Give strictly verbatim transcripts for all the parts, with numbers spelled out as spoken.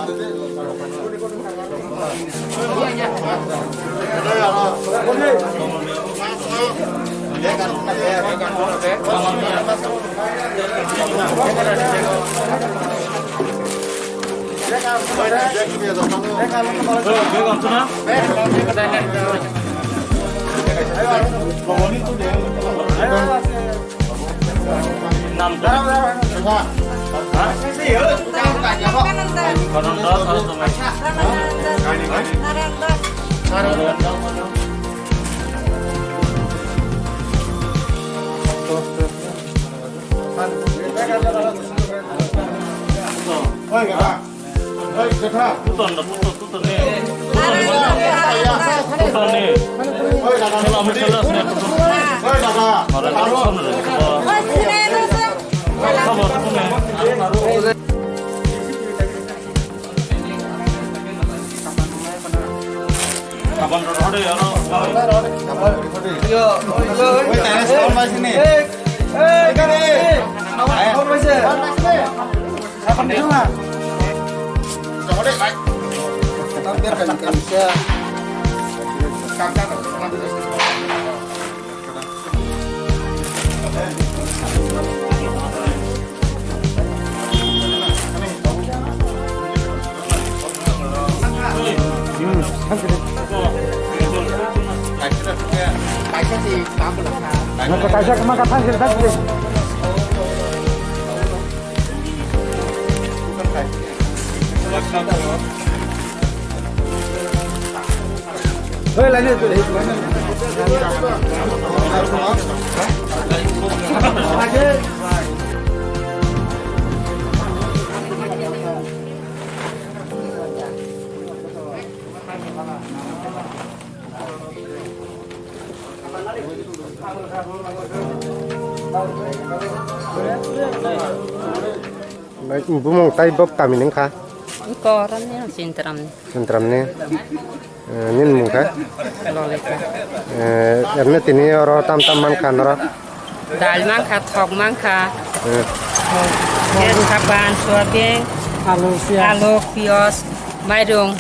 Oi, kaka. Oi, kaka. Puton da, puton, puton ne. Puton ne. Puton ne. Oi, kaka. Sila mo sila sila puton. Oi, kaka. Mara na puton ne. Sabo puton ne. Kapan rode aro. Yo, yo, yo. Oi, tara sila mo sini. Kaisa kama ka thang sir thang sir. Hei, lainai tu, hei, lainai. Bai, bumung tai bok kami ni wngkha? Iko, oroni, Sinteramni. Sinteramni. Eh, nini mung khe? Lolita. Eh, emne tini oro tam tam mankha norok? Dal mankha, thok mankha. Eh. Thok, thok. Saban, soyabin, alu, piyaj. Alu, piyaj, mairung.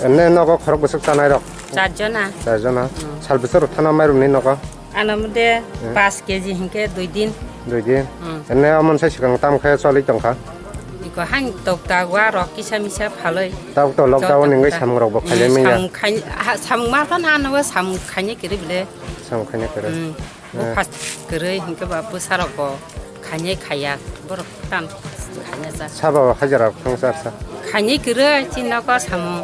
Emne nogo khorok bwswk chanai rok? Char jona. Char jona. Hmm. Sal bwswk rok thana mairung ni nogo? Ano mode Hmm. Pas keji hinkhe dui din. Dui din. Hmm. Ene amon sai swkang tam khe choli tongkha. Iko han tok ta wa rok kisa misa phaloi. Tok to lockdown Chol ni wngwi tongkha. Samung rok bo khailai Hmm, manya. Samung khai-, ha, samung ma phano ano samung khainai kwrwi bile. Samung khainai kwrwi. Hmm. Eh. Buphas kwrwi hinkhe ba bwsa rok bo khainai khaiya. Borok tam khainai cha. Sabo hajara phang char sa. Khainai kwrwi chini nogo samung.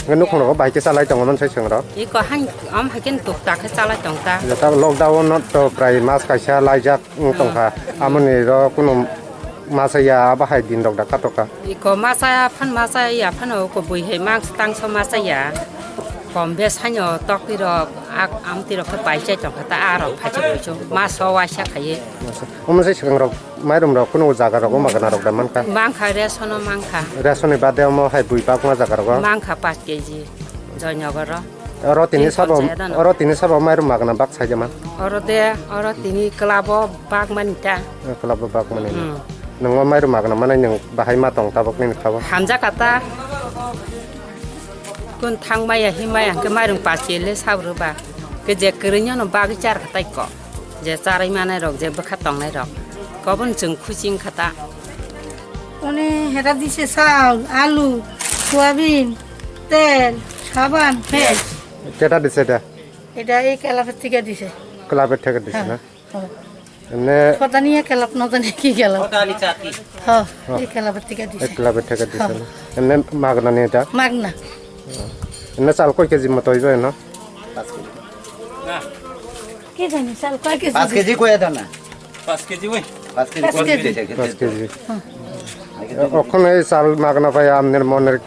Hwnkhe nukhung rogo bai khe chalai tongo mani sai chwng rok. Iko han am hai khe tok ta khe chalai tong ta. Jota lockdown no to prai mas kaisa laijak wng tong kha. Hmm. Amoni ro kunu ma chaya abo hai din rok da katok kha. Iko ma chaya phan ma chaya phano kubui hai ma tangso ma chaya. Kom be sanyo tokti rok ak amti rok khe bai chai tong kha ta a rok phai chai ma so waisa khaiye. Omo se swkang rok mairum rok kunu jaga rok o magana rok da man kha. Mang kha ration o mang kha. Ration ni bade omo hai bui bakma jaga rok o. Mang kha paanch keji Joynagar o. Oro tini sabo, oro tini sabo mairum magna bak sai de man. Oro de, oro tini club o bak mani ta. Eh, club o bak mani. Hmm. Nung o mairum magna manai nung bahai ma tong tabok nini khabo. Hamja kata. Kun thang maya hi maya ke mairum pachi le sabru ba. Ke je kwrwino no bak char khatai ko. Je charai manai rok, je bwkha tongnai rok. Kobon chwng khuching khata. One hera dise sal, alu, soyabin, tel, saban, pes. Keta dise da? Eta ei club theke dise. Club theke dise na? Ho. Ene Phatani club no jani ki club. Phatani chati. Ho, ei club theke dise. Club theke dise na. Ene magna ni eta? Magna. Ene sal koi keji moto ibo eno? Ki jani sal koi keji? Paanch keji koi eta na? Paanch keji oi. Paanch keji. Paanch keji. Paanch keji. Okhon ei sal magna pai amner moner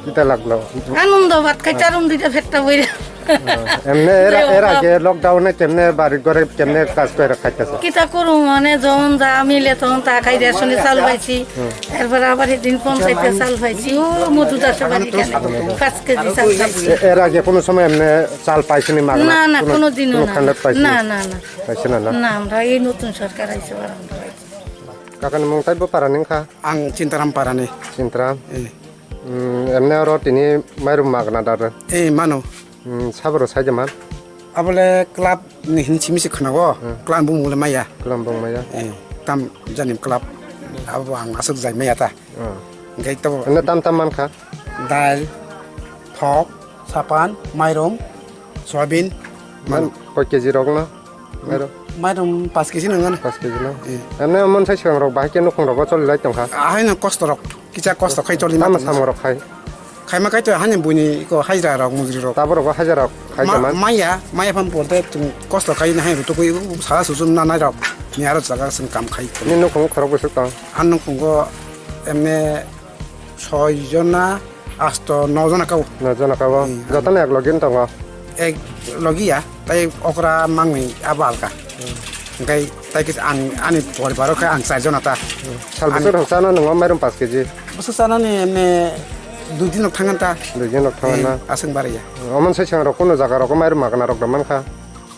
kita laglo. Anondo bhat khai charum dita phetta boira. Emne era, era ke lockdown e kemne bari gore kemne kas koi rakha kasa. Kita kurum mane jon ja mile ton ta khai de suni sal baisi. Erbar abar din pon sai sal baisi. O modu da se bari kane. Paanch keji sal baisi. Era ke kono somoy emne sal paisini magna? Na, na, kono dino na. Kono khandat paisini? Na, na, na. Paisina na? Na, amra ei notun sorkar aise bar amra paisi. Kakani mung taibo parani wngkha? Ang Chintaram parani. Chintaram? Eh. Hmm, emne oro tini mairum magna dada. Eh, mano. Hmm, saboro saida man. Abole club ni hin simi se khnago. Hmm. Club bumung le maya. Club bumung maya. Eh, tam jani club. Abo ang asuk jai maya ta. Hmm. Gai to. Emne tam tam man kha. Dal, thok, sapan, mairum, soyabin. Man, koi K G rok na? Mairum. Mairum paanch K G nangani. Paanch K G na? Eh. Emne mon sai siang rok bahai ke nukhung rok choli lai tongkha. Ahai no kosto rok. Kisa kosto khai choli. Tama samung rok khai. Khai ma kai to hani buini ko hajra rok mujri rok. Tabo rok hajra rok khai ma-, jaman. Maya, maya pham porte tung kosto khai na hai rutu koi sara susum na nai rok. Ni aro jaga sing kam khai. Ni nukhung khorok bwswk tong? An nukhungo emne soi jona, asto no jona kau. No jona kau. Hmm. Jotono ek logi tongo. Ek logi ya, tai okra mangni abo alka. Hmm. Engkai tai kis ang ani poribaro khe ang char jona ta. Hmm. Sal bwswk rok chana nwngo mairum paanch K G? Bwswk chanani emne dui din rok thangan ta. Dui din rok thangan na. Hmm, aswk bari ya. Oman sai sang rok kuno jaga rok mairum magna rok da mankha.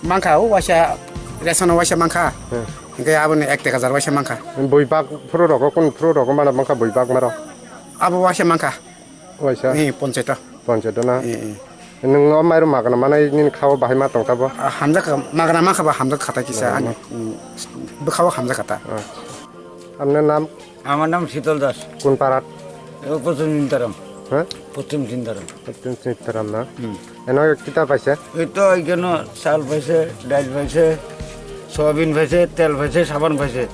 Mankha o waisa ration o waisa mankha. Hmm. Engkai aboni ek dek hajar waisa mankha. Bui bak phuru rok kun phuru rok mana mankha bui bak maro. Abo waisa mankha. Waisa? Eh, ponchaito. Ponchaito na? Eh, eh. Nwng o mairum magna manai nini khao bahai ma tong tabo? Ah, hamjak kha, magna ma kha ba hamjak kha ta kisa. Magna ani, ma. Mm, bwkhao hamjak kha ta. Acha. Apnar nam? Amar nam Shital Das. Kun parat? E, Pochim Sintaram. Ha? Pochim Sintaram. Pochim Sintaram na? Hmm. Eno kita paise? Ei to ekheno chal paise, dail paise, soyabin paise, tel paise, saban paise.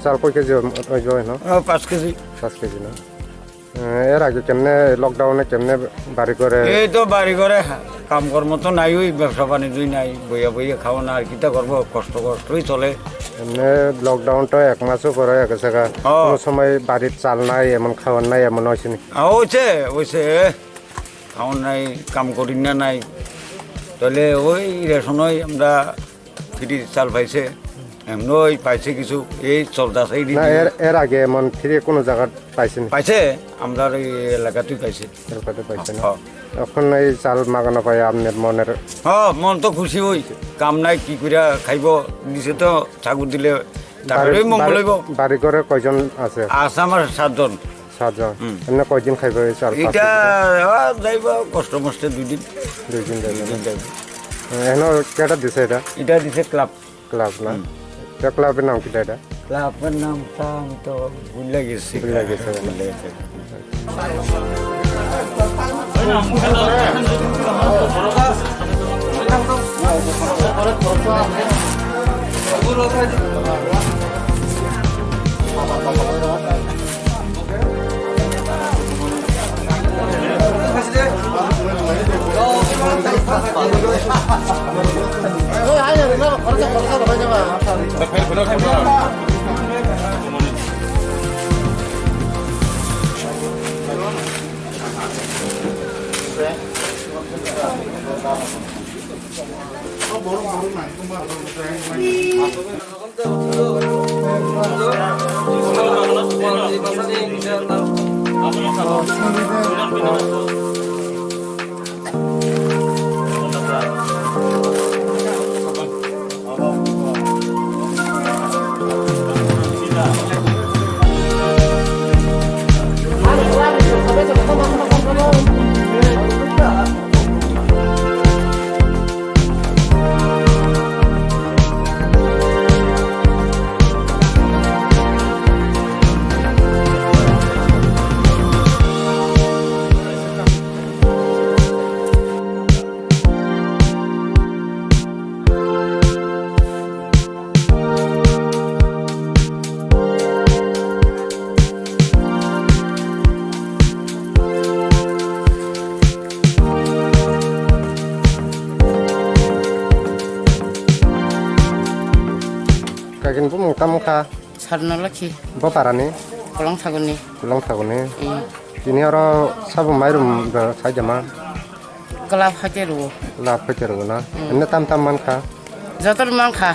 Chal koi K G oi oi no? O, paanch K G. Paanch K G na? Eh, er age kemne lockdown e kemne bari gore? Ei to bari gore, kam kormo to nai, oi bebsa banijyo nai, boiya boiya khaona ar kita korbo, kosto kostoi chole. Emne lockdown to ek mas o pore age saka. Oh. Kono somoi barit chal nai, emon khawan nai, emon oisini. Ah, oise, oise, khawan nai, kam kori na nai. Tole oi ration oi amra Free chal paise, emnoi paise kichu, ei chol das ei di. Na, er, er age emon free kono jagat paisini? Paise, amrar ei elakatoi paise. Elakatoi paise na? Oh. Ekhon ei chal magana pai apni moner? Oh, mon to khushi oi. Kam nai ki kura khaibo, dise to thakur dile, takoroi mongol oibo. Bari, bari, bari gore koijon ase? Ase amar satjon. Satjon. Hmm. Emne koidin khaibo ei chal paanch kg? Eta, ah, jaibo kosto moste dui din. Dui din jaibo. Dui din jaibo. Eh, eno keta dise eta? Eta dise club. Club na? Hmm. Te club er nam kita eta? Club er nam ta ami to bhul gesi. Bhul gesi. Bhul gesi. Kakin bumung tamo kha? Sarnalakhi. Bo parani? Kolong Thaguni. Kolong Thaguni. Mm. Tini oro sabo mairum da saijama? Glab haite rwo. Glab haite rwo na? Mm. Emne tam tam man kha? Joto man kha.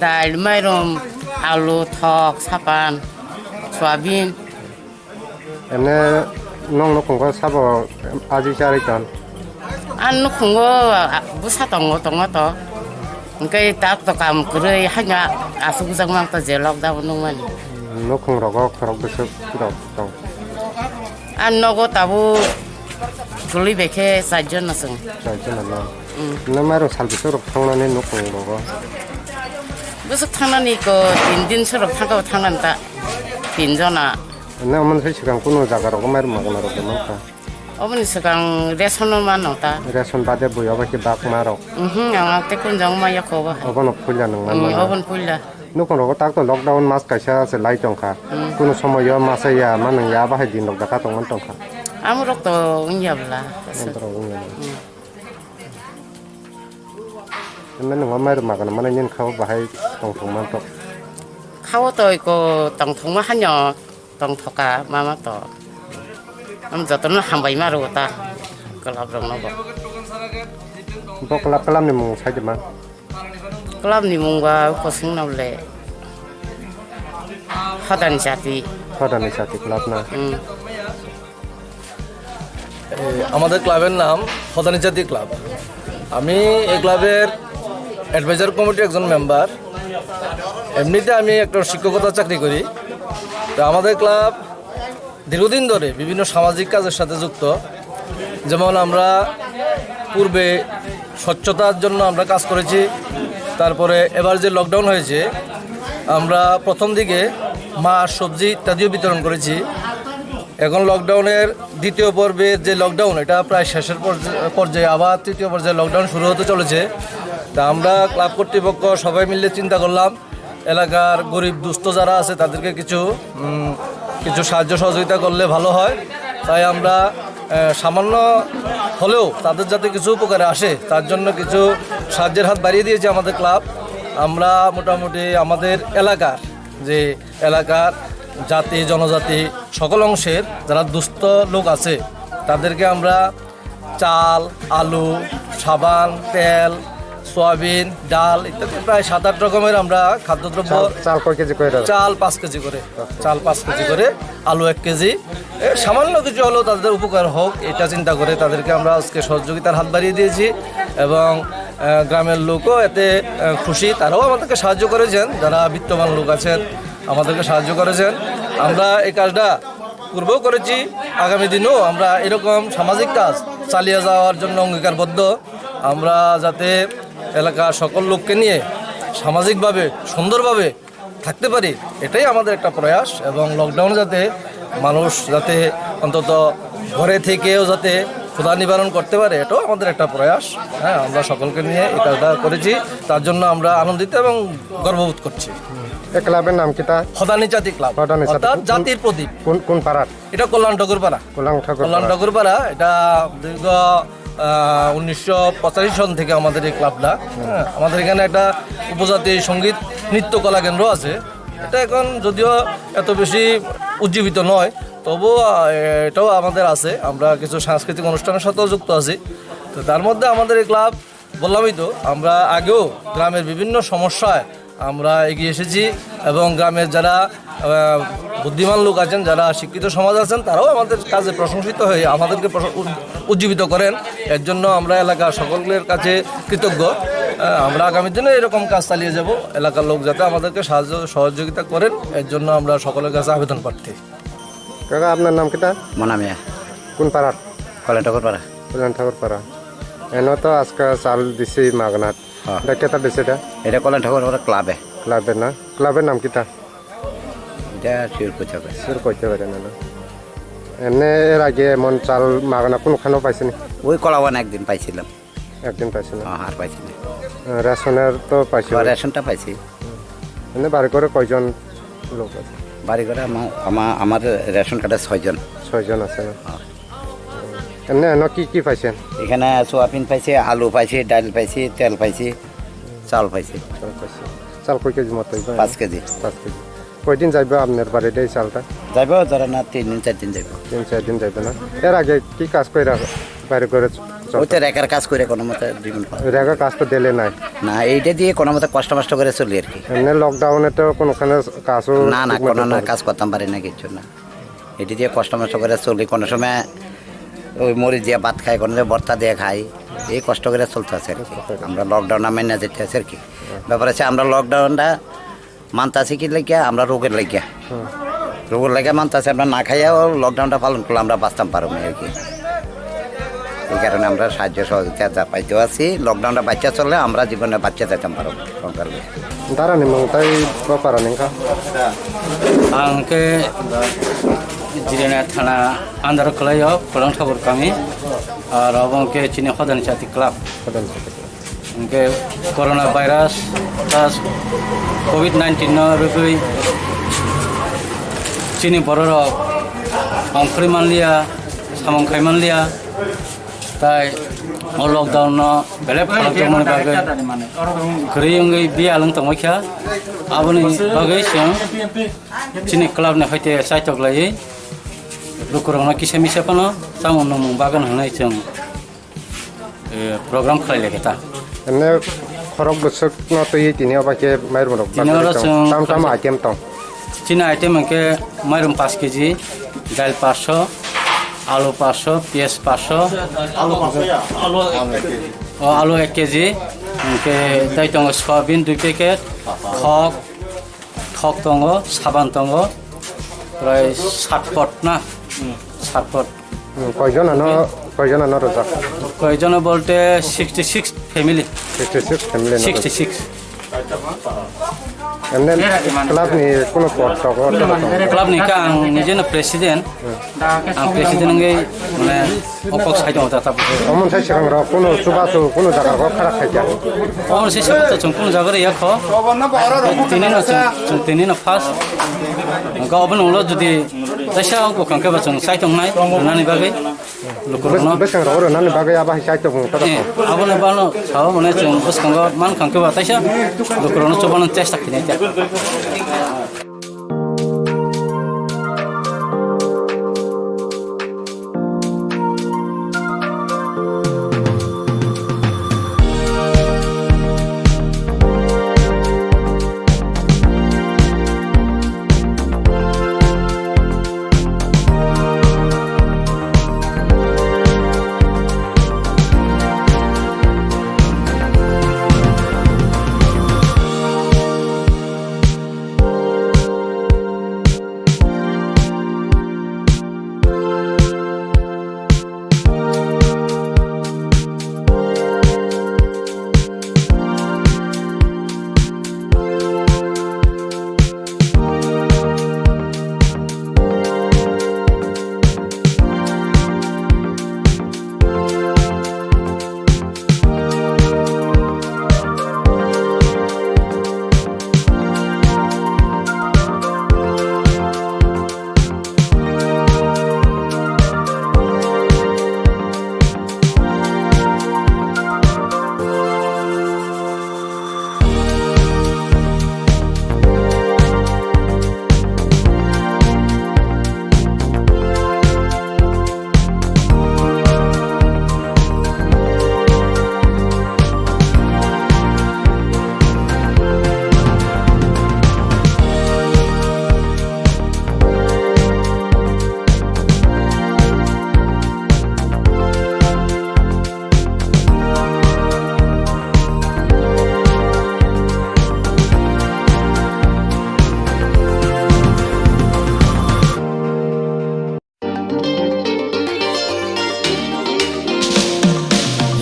Dal, mairum, alu, thok, sapan, soyabin. Emne nong nukhungo sabo aji charwi ton? Ang nukhungo, a, bwsa tongo, tongo to. Hwnkhe tak to kam kwrwi, haino aswk bwsajak mang to je lockdown nungmani. Nukhung rogo khorok bwswk rok tong? Ang nogo tabuk guli bai khe char jon no chwng. Char jon no? Mm. No mairung sal bising rok thangnani nukung rogo? Bwswk thangnani ko tin din sorok thangkha thangnani ta tin jona. Na omo se swkang kunu jaga rogo mairung magna rok mankha? Oboni swkang ration no mano ta. Ration bade bui obo khe bak ma rok? Mhm, ang te kun jang ma yakho ba. Obono puila nung Mm, mano? Obon puila. Nukung rogo tak to lockdown mas kaisa se lai tongkha. Hmm. Kuno somoyo masa ya manung ya bahai din rok dakha tongmani tongkha. Amorok to wngya bwla. Amorok wngya bwla. Hmm. Ene nungma mairum magana mani nini kha bahai tongthok mantok. Kha o to iko tongthokma hanyo. Tongthoka mama to. Am jotono hambai ma rw ta. Club rok no bo. Bo club, club ni mung sai de ma? Club ni mung ba kosing no le. Hodani jati. Hodani jati club na. Hmm. এ, আমাদের ক্লাবের নাম হদানি জাতি ক্লাব। আমি এই ক্লাবের অ্যাডভাইজার কমিটির একজন মেম্বার। এমনিতে আমি একটা শিক্ষকতার চাকরি করি। তো আমাদের ক্লাব দীর্ঘদিন ধরে বিভিন্ন সামাজিক কাজের সাথে যুক্ত। যেমন আমরা পূর্বে স্বচ্ছতার জন্য আমরা কাজ করেছি। তারপরে এবার যে লকডাউন হয়েছে, আমরা প্রথম দিকে মাছ, সবজি ইত্যাদিও বিতরণ করেছি। এখন লকডাউনের দ্বিতীয় পর্বে যে লকডাউন, এটা প্রায় শেষের পর্য-, পর্যায়ে, আবার তৃতীয় পর্যায়ে লকডাউন শুরু হতে চলেছে। তা আমরা ক্লাব কর্তৃপক্ষ সবাই মিলে চিন্তা করলাম, এলাকার গরিব দুস্থ যারা আছে তাদেরকে কিছু, উম, কিছু সাহায্য সহযোগিতা করলে ভালো হয়। তাই আমরা, আহ, সামান্য হলেও তাদের যাতে কিছু উপকারে আসে, তার জন্য কিছু সাহায্যের হাত বাড়িয়ে দিয়েছে আমাদের ক্লাব। আমরা মোটামুটি আমাদের এলাকার যে এলাকার জাতি, জনজাতি, সকল অংশের যারা দুস্থ লোক আছে, তাদেরকে আমরা চাল, আলু, সাবান, তেল, সয়াবিন, ডাল ইত্যাদি প্রায় সাত আট রকমের আমরা খাদ্যদ্রব্য, চাল, চাল কয় কেজি করে? চাল পাঁচ কেজি করে, আচ্ছা। চাল পাঁচ কেজি করে, আলু এক কেজি। এ, সামান্য কিছু হলেও তাদের উপকার হোক, এটা চিন্তা করে তাদেরকে আমরা আজকে সহযোগিতার হাত বাড়িয়ে দিয়েছি। এবং, আহ, গ্রামের লোকও এতে, আহ, খুশি, তারাও আমাদেরকে সাহায্য করেছেন, যারা বিত্তবান লোক আছেন আমাদেরকে সাহায্য করেছেন। আমরা এই কাজটা পূর্বেও করেছি, আগামী দিনেও আমরা এরকম সামাজিক কাজ চালিয়ে যাওয়ার জন্য অঙ্গীকারবদ্ধ। আমরা যাতে এলাকার সকল লোককে নিয়ে সামাজিকভাবে সুন্দরভাবে থাকতে পারি, এটাই আমাদের একটা প্রয়াস। এবং লকডাউনে যাতে মানুষ যাতে অন্তত ঘরে থেকেও যাতে ক্ষুধা নিবারণ করতে পারে, এটাও আমাদের একটা প্রয়াস। হ্যাঁ, আমরা সকলকে নিয়ে এই কাজটা করেছি, তার জন্য আমরা আনন্দিত এবং গর্ববোধ করছি। এ ক্লাবের নাম কিতা? হদানি জাতি ক্লাব, হদানি জাতি। অর্থাৎ কোন, জাতির প্রদীপ। কোন, কোন পাড়ার? এটা কল্যাণ ঠাকুরপাড়া। কল্যাণ ঠাকুরপাড়া। কল্যাণ ঠাকুরপাড়া, এটা দীর্ঘ, আহ, উনিশশো পঁচাশি সন থেকে আমাদের এই ক্লাবটা। হ্যাঁ, আমাদের এখানে একটা উপজাতি সঙ্গীত নৃত্য কলা কেন্দ্র আছে। এটা এখন যদিও এত বেশি উজ্জীবিত নয়, তবুও, আহ, এটাও আমাদের আছে। আমরা কিছু সাংস্কৃতিক অনুষ্ঠানের সাথেও যুক্ত আছি। তো তার মধ্যে আমাদের এই ক্লাব বললামই তো, আমরা আগেও গ্রামের বিভিন্ন সমস্যায় আমরা এগিয়ে এসেছি এবং গ্রামের যারা, আহ, বুদ্ধিমান লোক আছেন, যারা শিক্ষিত সমাজ আছেন, তারাও আমাদের কাজে প্রশংসিত হয়ে আমাদেরকে প্রশ-, উদ-, উজ্জীবিত করেন। এর জন্য আমরা এলাকার সকলের কাছে কৃতজ্ঞ। আহ, আমরা আগামী দিনে এরকম কাজ চালিয়ে যাব, এলাকার লোক যাতে আমাদেরকে সাহায্য সহযোগিতা করেন, এর জন্য আমরা সকলের কাছে আবেদন প্রার্থী। কাকা, আপনার নাম কিতা? মোনা মিয়া। কোন পাড়ার? কল্যাণ ঠাকুর পাড়া। কল্যাণ ঠাকুর পাড়া। এনে তো আজকে চাল দিছি মাগনা। হ্যাঁ। এটা কেটা দিছে এটা? এটা কল্যাণ ঠাকুর পাড়া ক্লাবে। ক্লাবের না? ক্লাবের নাম কিতা? এটা শিওর করতে হবে। শিওর করতে পারে না, না? এমনি এর আগে এমন চাল মাগনা কোনোখানেও পাইছেনি? ওই কলাবান একদিন পাইছিলাম। একদিন পাইছে না? হ্যাঁ, আর পাইছি না। আহ, রেশনের তো পাইছে। হ্যাঁ, রেশনটা পাইছি। এমনি বাড়ি করে কয়জন লোক আছে? বাড়ি করে আমা-, আমা-, আমার রেশন কার্ডে ছয়জন। ছয়জন আছে না? হ্যাঁ। এমনি এনে কি কি পাইছেন? এখানে সোয়াবিন পাইছি, আলু পাইছি, ডাল পাইছি, তেল পাইছি, চাল পাইছি। চাল পাইছি। চাল কয় কেজি মতো হইব? পাঁচ কেজি। পাঁচ কেজি। কয়দিন যাইব আপনার বাড়িতে এই চালটা? যাইব ধরেন না তিন দিন, চার দিন যাইব। তিন চার দিন যাইব না? এর আগে কি কাজ কইরা বাইরে করে চল-? ওই তো রেখার কাজ করে কোনো মতে জীবন পার। রেখার কাজ তো দিলে নাই। না, এইটা দিয়ে কোনো মতে কষ্ট মষ্ট করে চলি আর কি। এমনি লকডাউনে তো কোনোখানে কাজও না, না, ঠিক মতো কোনো না, করে। কাজ করতাম পারি না, কিচ্ছু না। এটি দিয়ে কষ্ট মষ্ট করে চলি, কোনো সময় ওই মরিচ দিয়ে ভাত খাই, কোনো সময় ভর্তা দিয়ে খাই, এই কষ্ট করে চলতে আছে আর কি। আমরা লকডাউন মেনে যেতে আছে আর কি। ব্যাপার আছে, আমরা লকডাউনটা মানতাছি কি লাগিয়া? আমরা রোগের লাগিয়া। হুম। রোগের লেগে মানতেছে, আমরা না খাইয়াও লকডাউনটা পালন করলে আমরা বাঁচতাম পারবো না আর কি। এই কারণে আমরা সাহায্য সহযোগিতা যা পাইতে আছি, লকডাউনটা বাচ্চা চললে আমরা জীবনে বাচ্চা যাইতাম পারবো সংসার নিয়ে। Dara ni mung tai bo para ni wngkha? Ang khe Jirina thana under kwlaio, Kolong Thakur kami, ar obo hwnkhe chini Hodani Chati Club. Hodani Chati Club. Hwnkhe corona virus, plus covid nineteen no rwgwi chini bororok ongkhorwi manliya, samung khai manliya, tai o lockdown no belep khalokjakmani bagwi kwrwi wngwi biyal wng tongmani kha. Aboni bagwi chwng chini club ni hoite chaitok laiwi lukurokno kisa misa phano chamung nungmung bagwi hwnwi chwng eh, program khlai lai khe ta. Ene khorok bwswk no twiwi tini obo khe mairum rok tini oro chwng tam tam item tong. Chini item hwnkhe mairum paanch kg, dal paanch sho, alu paanch sho, piyaj paanch sho, alu paanch sho, alu, o alu ek kg, hwnkhe tai tongo soyabin dui packet, khok, Thok tongo, saban tongo, prai sat pot na, sat pot. Hmm, koijon ano, koijon ano rwjak? Koijon bolte sixty six family. Sixty six family no rwjak. Sixty six. Emne club ni kuno pot tongo? Club ni khe ang nijeno president. Ang president wngwi mane o kok sai tongo ta tabuk. Omo sai swkang rok kuno chubachu kuno jaga rok khara khaikha. Omo sai swkang to chwng kuno jaga rok yakho. Tini no chwng, chwng tini no first. Ga obo nunglo jodi taisa o bwkhang khe ba chwng sai tongnai nani bagwi. Lukurokno. Bwswng rok rwnani bagwi abo hai sai tongmung ta. Eh, aboni bagwi sao mane chwng bwskango man khang khe ba taisa lukurokno chubano chesta khinai ta.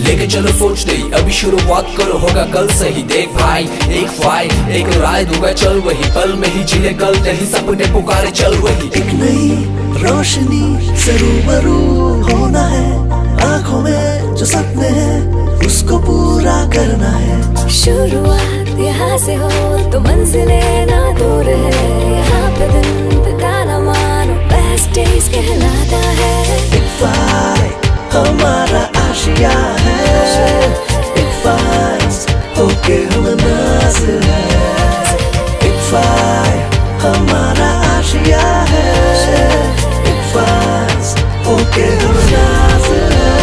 लेके चलो सोच नहीं, अभी शुरुआत करो, होगा कल सही। देख भाई, एक फाइल, एक राय दूंगा, चल वही पल में ही जी ले कल, नहीं सपने पुकारे, चल वही। एक नई रोशनी से रूबरू होना है, आंखों में जो सपने हैं, उसको पूरा करना है। शुरुआत यहाँ से हो तो मंजिलें ना दूर है, यहाँ पे दिन बिताना मानो बेस्ट डेज कहलाता है। इक्फा हमारा आशिया है, इक्फा होके हम नाज है। इक्फा हमारा आशिया है, इक्फा होके हम नाज है।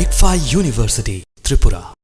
Ikfa University, Tripura.